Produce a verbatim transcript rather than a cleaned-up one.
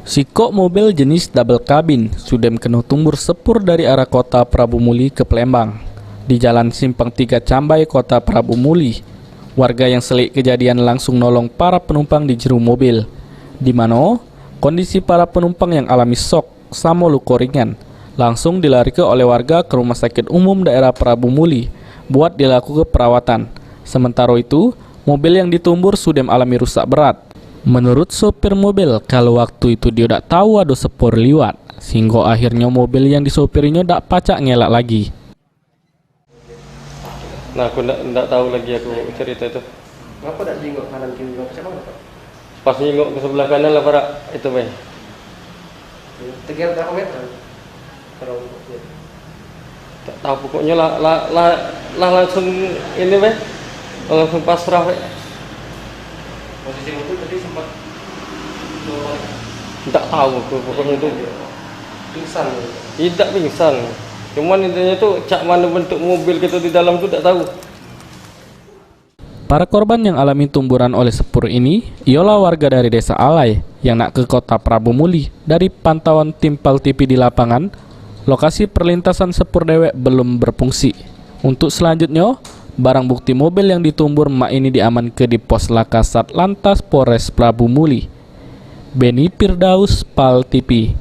Sikok mobil jenis double kabin sudem keno tumbur sepur dari arah Kota Prabu Muli ke Palembang, di Jalan Simpang Tiga Cambai, Kota Prabu Muli. Warga yang selik kejadian langsung nolong para penumpang di jeru mobil, di mano kondisi para penumpang yang alami sok samo luko ringan langsung dilarike oleh warga ke Rumah Sakit Umum Daerah Prabu Muli buat dilakuke perawatan. Sementaro itu, mobil yang ditumbur sudem alami rusak berat. Menurut sopir mobil, kalu waktu itu dio dak tau ado sepur liwat, sehinggo akhirnyo mobil yang disopirinyo dak pacak ngelak lagi. Nah, aku ndak, ndak tahu lagi aku cerita itu. Ngapa dak jingok kanan kiri, ngapa cak mano, Pak? Pas nyingok ke sebelah kanan lah, parak itu, Bang. Tegal berapa meter? Kalau tak tahu, pokoknya lah, lah, lah, lah langsung ini, Bang. Langsung pasrah, Bang. Posisi motor tadi sempat tak tahu aku, pokoknya itu. Pingsan. Tidak pingsan. Cuman intinya tu, cak mana bentuk mobil kita di dalam tu tak tahu. Para korban yang alami tumburan oleh sepur ini ialah warga dari Desa Alai yang nak ke Kota Prabu Muli. Dari pantauan tim Pal T V di lapangan, lokasi perlintasan sepur dewek belum berfungsi. Untuk selanjutnyo, barang bukti mobil yang ditumbur mak ini diamanke di Pos Laka Sat Lantas Polres Prabu Muli. Beni Firdaus, Pal T V.